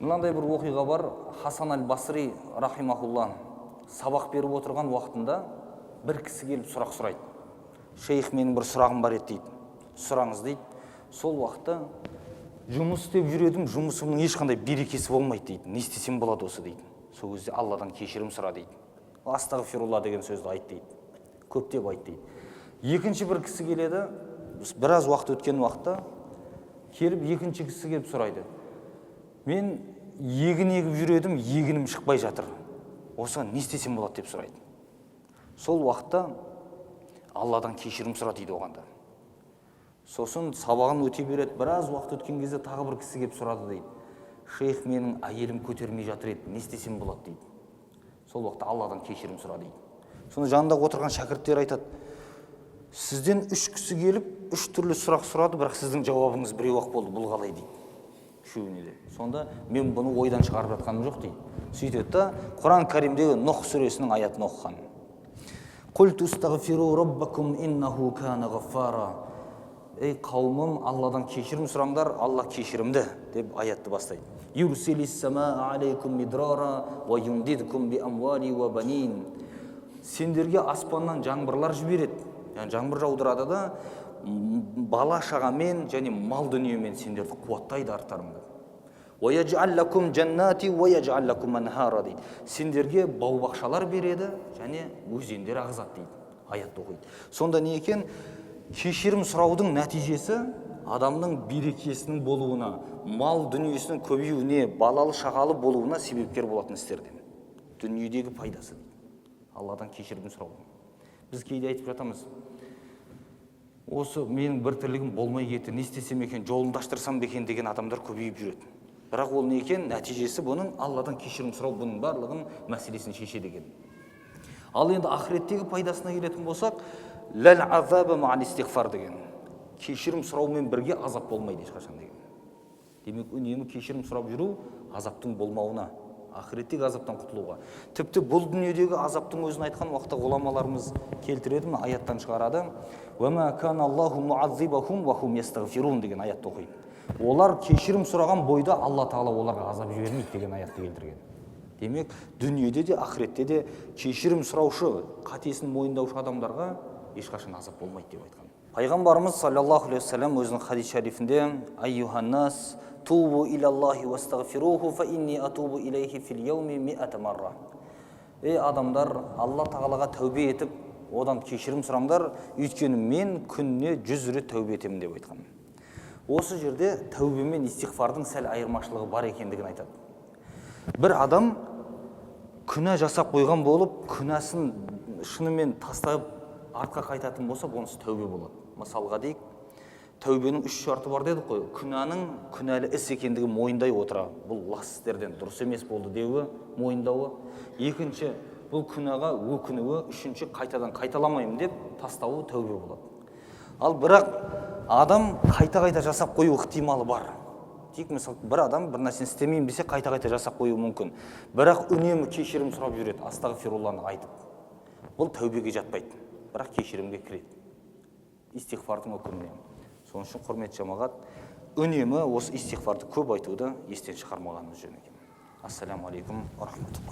Мынандай бір оқиға бар. Хасан әл Басри рахимахулла сабақ беріп отырған уақытында бір кісі келіп сұрақ сұрайды. «Шейх, менің бір сұрағым бар еді», – дейді. «Сұраңыз», – дейді. «Сол уақытта жұмыс істеп жүр едім, жұмысымның ешқандай берекесі болмайды», – дейді. «Не істесем болады осы?» – дейді. «Сол кезде Алладан кешірім сұра», – дейді. «Астағфирулла деген сөзді айт», – дейді, «көптеп айт», – дейді. Екінші бір кісі келеді. Біраз уақыт өткен уақытта келіп, екінші кісі келіп сұрайды: «Мен егін егіп жүр едім, егінім шықпай жатыр, осыған не істесем болады?» – деп сұрайды. Сол уақытта «Алладан кешірім сұра», – дейді оған да. Сосын сабағын өте береді. Біраз уақыт өткен кезде тағы бір кісі келіп сұрады дейді: «Шейх, менің әйелім көтермей жатыр еді, не істесем болады?» – дейді. Сол уақытта «Алладан кешірім сұра», – дейді. Сонда жанында отырған шәкірттер айтады: «Сізден үш кісі келіп, үш түрлі сұрақ сұрады, бірақ сіздің жауабыңыз біреу ақ болды, бұл қалай?» – дейді үшеуіне де. Сонда «Мен бұны ойдан шығарып жатқаным жоқ», – дейді. Сөйтеді да, Құран Кәрімдегі Нұх сүресінің аятын оқыған: «Құлту астағфиру раббакум иннаху кана ғаффара». Ей, қауымым, Алладан кешірім сұраңдар, Алла кешірімді деп аятты бастайды. «Юрсилис самаа алейкум мидрара уа юмдидкум би амвали уа банин». Сендерге аспаннан жаңбырлар жібереді, яғни жаңбыр жаудырады да, бала шағамен және мал дүниемен сендерді қуаттайды арттарыңды. «Уа ядж'ал лакум жаннати уа ядж'ал лакум анхара» дейді. Сендерге бау бақшалар береді және өзендер ағызады дейді. Аятты оқиды. Сонда не екен? Кешірім сұраудың нәтижесі адамның берекесінің болуына, мал дүниесінің көбеюіне, балалы шағалы болуына себепкер болатын істерден, дүниедегі пайдасы дейді Алладан кешірім сұрау. Біз кейде айтып жатамыз: «Осы менің бір тірлігім болмай кетті, не істесем екен, жолымды аштырсам ба екен» деген адамдар көбейіп жүреді. Бірақ ол не екен нәтижесі? Бұның Алладан кешірім сұрау бұның барлығын мәселесін шешеді екен. Ал енді ақыреттегі пайдасына келетін болсақ, «ләл азаба маал истиғфар» деген, кешірім сұраумен бірге азап болмайды ешқашан деген. Демек, үнемі кешірім сұрап жүру азаптың болмауына, ақыреттегі азаптан құтылуға, тіпті бұл дүниедегі азаптың өзін айтқан уақытта ғұламаларымыз келтіреді, мына аяттан шығарады: «Уама кана Аллаху муаззибахум ва хум ястағфирун» деген аятты оқиды. Олар кешірім сұраған бойда Алла Тағала оларға азап жібермейді деген аятты келтірген. Демек, дүниеде де, ақыретте де кешірім сұраушы, қатесін мойындаушы адамдарға ешқашан азап болмайды деп айтқан. Пайғамбарымыз саллаллаху алейхи уассалам өзінің хадис шарифінде: «Айюханнас, тубу илаллахи уастағфируху, фа инни атубу илейхи фил яуми миата марра». Ей, адамдар, Алла Тағалаға тәубе етіп, одан кешірім сұраңдар, өйткені мен күніне 100 рет тәубе етемін деп айтқан. Осы жерде тәубе мен истиғфардың сәл айырмашылығы бар екендігін айтады. Бір адам күнә жасап қойған болып, күнәсін шынымен тастап, артқа қайтатын болса, онысы тәубе болады. Мысалға дейік, тәубенің үш шарты бар дедік қой: күнәнің күнәлі іс екендігін мойындай отыра, бұл лас істерден дұрыс емес болды деуі, мойындауы; екінші, бұл күнәға өкінуі; үшінші, қайтадан қайталамаймын деп тастауы тәубе болады. Ал бірақ адам қайта қайта жасап қою ықтималы бар. Тек мысалы, бір адам бір нәрсені істемеймін десе, қайта қайта жасап қоюы мүмкін, бірақ үнемі кешірім сұрап жүреді, астағфирулланы айтып. Бұл тәубеге жатпайды, бірақ кешірімге кіреді, истиғфардың үкіміне. Сол үшін, құрметті жамағат, үнемі осы истиғфарды көп айтуды естен шығармағанымыз жөн екен. Ассаламу алейкум рахматулла.